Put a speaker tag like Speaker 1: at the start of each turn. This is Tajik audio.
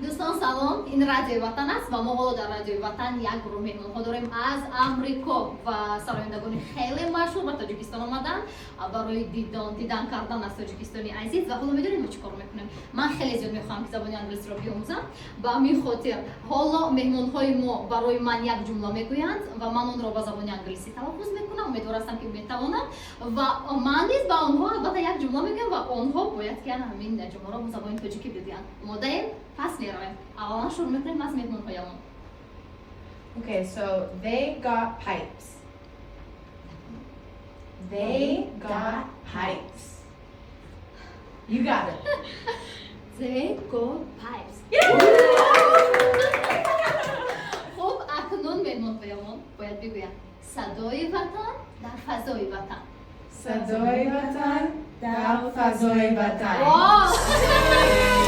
Speaker 1: Дӯстон, салом! Ин Радиои Ватан аст ва мо ҳоло дар Радиои Ватан як гурӯҳ меҳмонҳо дорем аз Амрико ва сарояндагони хеле машҳур ба Тоҷикистон омаданд барои дидан кардан аз Тоҷикистони азиз. Ва ҳоло медонем, мо чӣ кор мекунем? Ман хеле зиёд мехоҳам, ки забони англисиро биомӯзам. Ба ҳамин хотир ҳоло меҳмонҳои мо барои ман як ҷумла мегӯянд ва ман онро ба забони англисӣ талаффуз мекунам. Умедвор ҳастам, ки метавонам. Ва ман низ ба онҳо албатта як ҷумла мегӯям ва онҳо бояд, ки ана ҳамин ҷумларо бо забони тоҷикӣ бигӯянд. Омодаем? Пас меравем. Аввалан шурӯъ мекунем аз меҳмонҳоямон.
Speaker 2: Okay, so they got pipes. They got pipes. You got it.
Speaker 1: They got pipes. Хуб, акнун меҳмонҳоямон бояд бигӯянд: садои ватан дар фазои ватан.
Speaker 2: Садои ватан дар фазои ватан.
Speaker 1: Во!